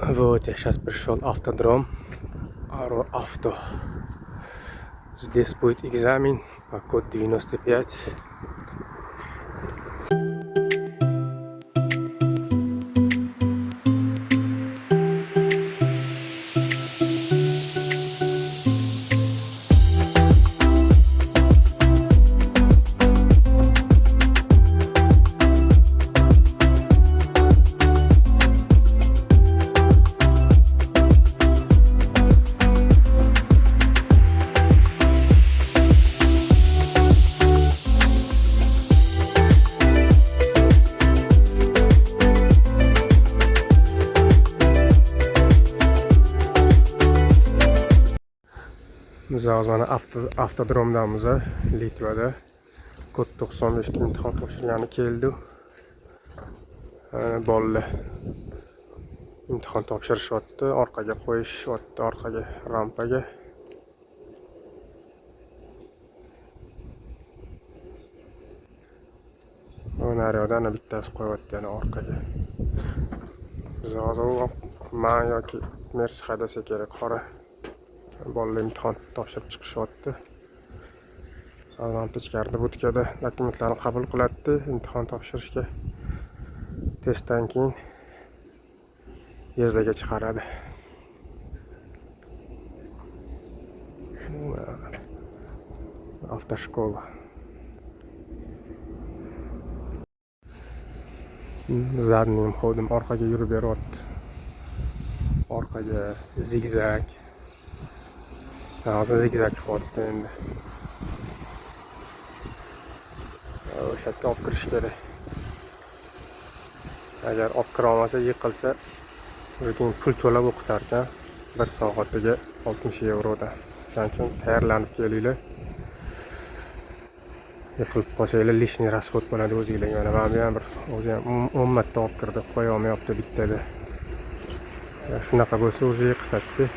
Вот я сейчас пришел автодром Аро Авто. Здесь будет экзамен по код 95. Biz hozir mana avtodromdamiz, Litvada. Kod 95 ga imtihon topshirgani keldi. Bolalar imtihon topshirishyapti, orqaga qo'yishyapti, orqaga rampaga. Nariyoqda ana bittasi qo'yyapti yana orqaga. Biz hozir man yoki Mersi haydasa kerak, qora. Bolalar imtihon topshirib chiqishyapti. Mana ichkarida budkada dokumentlarni qabul qiladi imtihon topshirishga. Testdan keyin езда ga chiqaradi. Автошкола. Задним ходом orqaga yurib beryapti. Orqaga zigzag. Hozir zigzag qilyapti endi. O'sha yerga olib kirish kerak. Agar olib kira olmasa, yiqilsa, keyin pul to'lab o'qitar ekan. Bir soatiga 60 yevrodan. O'shaning uchun tayyorlanib kelinglar. Yiqilib qolsanglar, лишний расход bo'ladi o'zinglarga. Mana bu ham bir o'zi ham 10 marta olib kirdi, qo'ya olmayapti bittada. Shunaqa bo'lsa, уже yiqitadi.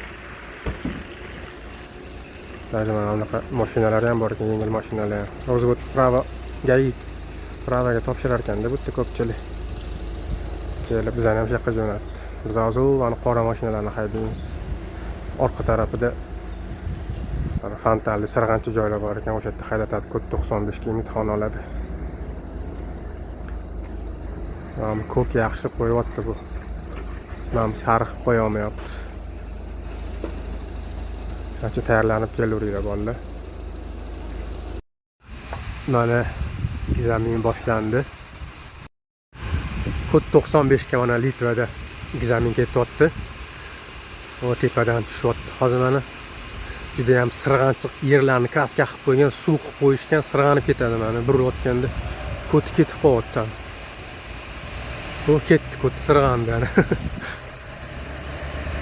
Даже mana bunaqa mashinalar ham bor ekan, yengil mashinalar ham. O'zi bu права ГАИ права ga topshirar ekanda bu yerda ko'pchilik. Kelib bizani ham shu yoqqa jo'natdi. Biz hozir mana qora mashinalarni haydaymiz. Orqa tarafida mana fontanli sirg'ancha joylar bor ekan, o'sha yerda haydatadi, kod 95 ga imtihon oladi. Mana ko'k yaxshi qo'yyapti bu. Mana sariq qo'ya olmayapti. Ancha tayyorlanib kelaveringlar, bolalar. Mana экзамен boshlandi. Kod 95 ga mana Litvada экзамен ketyapti. O tepadan tushyapti. Hozir mana juda ham sirg'anchiq yerlarni краска qilib qo'ygan, suv qilib qo'yishgan, sirg'anib ketadi mana burilayotganda. Ko'ti ketib qolyapti. U ketdi, ko'ti sirg'andi ana.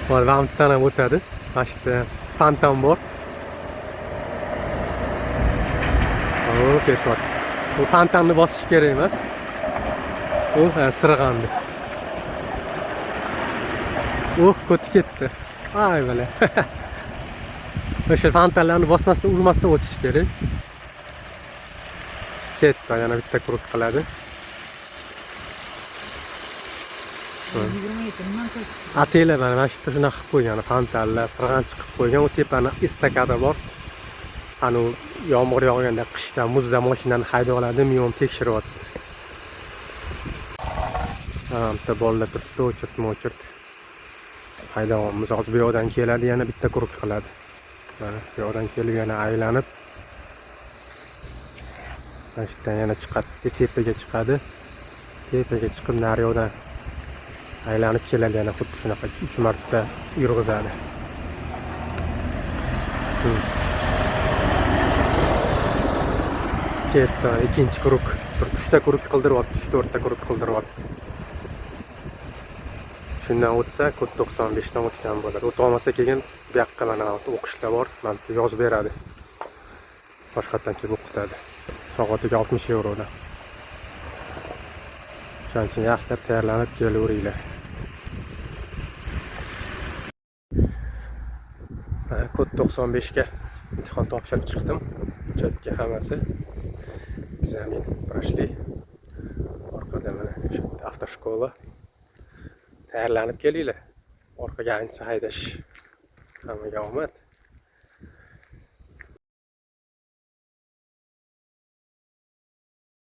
Mana rampdan ham o'tadi. Mana shu yerda fontan bor. O ketyapti. Bu fontanni bosish kerak emas. U sirg'andi. Uh, ko'ti ketdi. Ay bala. O'sha fontanlarni bosmasdan, urmasdan o'tish kerak. Ketdi, yana bitta круг qiladi. 27 nimani soch Ataylar mana shu yerda shunaqa qilib qo'ygan, fontanlar, sirg'anchiq qilib qo'ygan. U tepani estakada bor. Anu yomg'ir yog'ganda, qishda muzda mashinani hayday oladimi, yo'qmi tekshiryapti. Mana bitta bolalar turibdi, очередь очередь. Haydayapmiz. Hozir bu yoqdan keladi, yana bitta круг qiladi. Mana bu yoqdan kelib yana aylanib mana shu yerdan yana chiqadi, tepaga chiqadi. Tepaga chiqib nari yoqdan aylanib keladi, yana xuddi shunaqa 3 marta yurg'izadi. Ketdi, ikkinchi круг. Bir uchta круг qildiryapti, 3-4 ta круг qildiryapti. Shundan o'tsa, kod 95 dan o'tgan bo'ladi. O'ta olmasa keyin bu yoqqa mana o'qishlar bor, mana bu yozib beradi. Boshqatdan kelib o'qitadi. Soatiga 60 yevrodan. O'shaning uchun yaxshilab tayyorlanib kelaveringlar. Mana kod 95 ga imtihon topshirib chiqdim. Четко hammasi. Экзамен прошли. Orqada mana shu автошкола. Tayyorlanib kelinglar. Orqaga ancha haydash. Hammaga omad.